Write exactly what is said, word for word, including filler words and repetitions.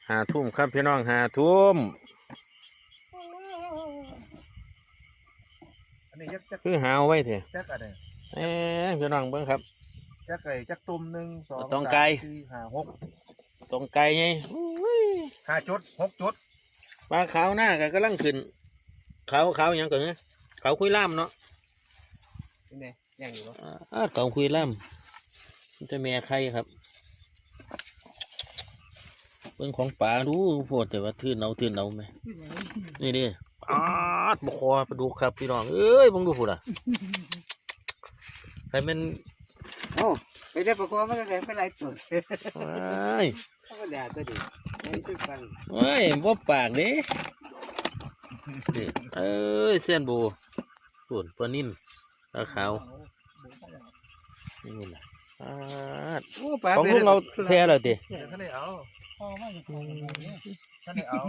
ห้าทุ่มครับพี่น้อง ห้าทุ่ม อันนี้ยักษ์จัก คือหาวไว้เถอะ จักอะไร เอ้ยพี่น้องเบิ่งครับ จักไก่จักตุ่มหนึ่งสอง ตองไก่ สามสี่ห้าหก ตองไก่ไงอุ้ย ห้าจุดหกจุด ปลาขาวหน้าก็กำลังขึ้น ขาวขาวหยังก่อนนะขาวคุยล่ามเนาะ นี่ไงย่างอยู่ปะ อ่าขาวคุยล่ามมันจะแม่ไข่ครับเบิ่งของปลาดูโพดแต่ว่าทื่นเอาทื่นเอาไหมนี่ดิปาดบ่คอปลาดุกครับพี่น้องเอ้ยเบิ่งดูพุ้นอ่ะใครแม่น โอ้ไปได้ประกอบมันก็ได้ไปหลายตัว ว้าย ธรรมดาตัวเดียวมันคือกัน เฮ้ยบ่ปากเด้นี่เอ้ยเส้นโบส่วนปลานิ่มปลาขาวนี่ล่ะปาด โอ้ปลา ของลุงเอาแช่เลยติ เดี๋ยวท่านได้เอา พอมาจากของมันเนี่ย ท่านได้เอา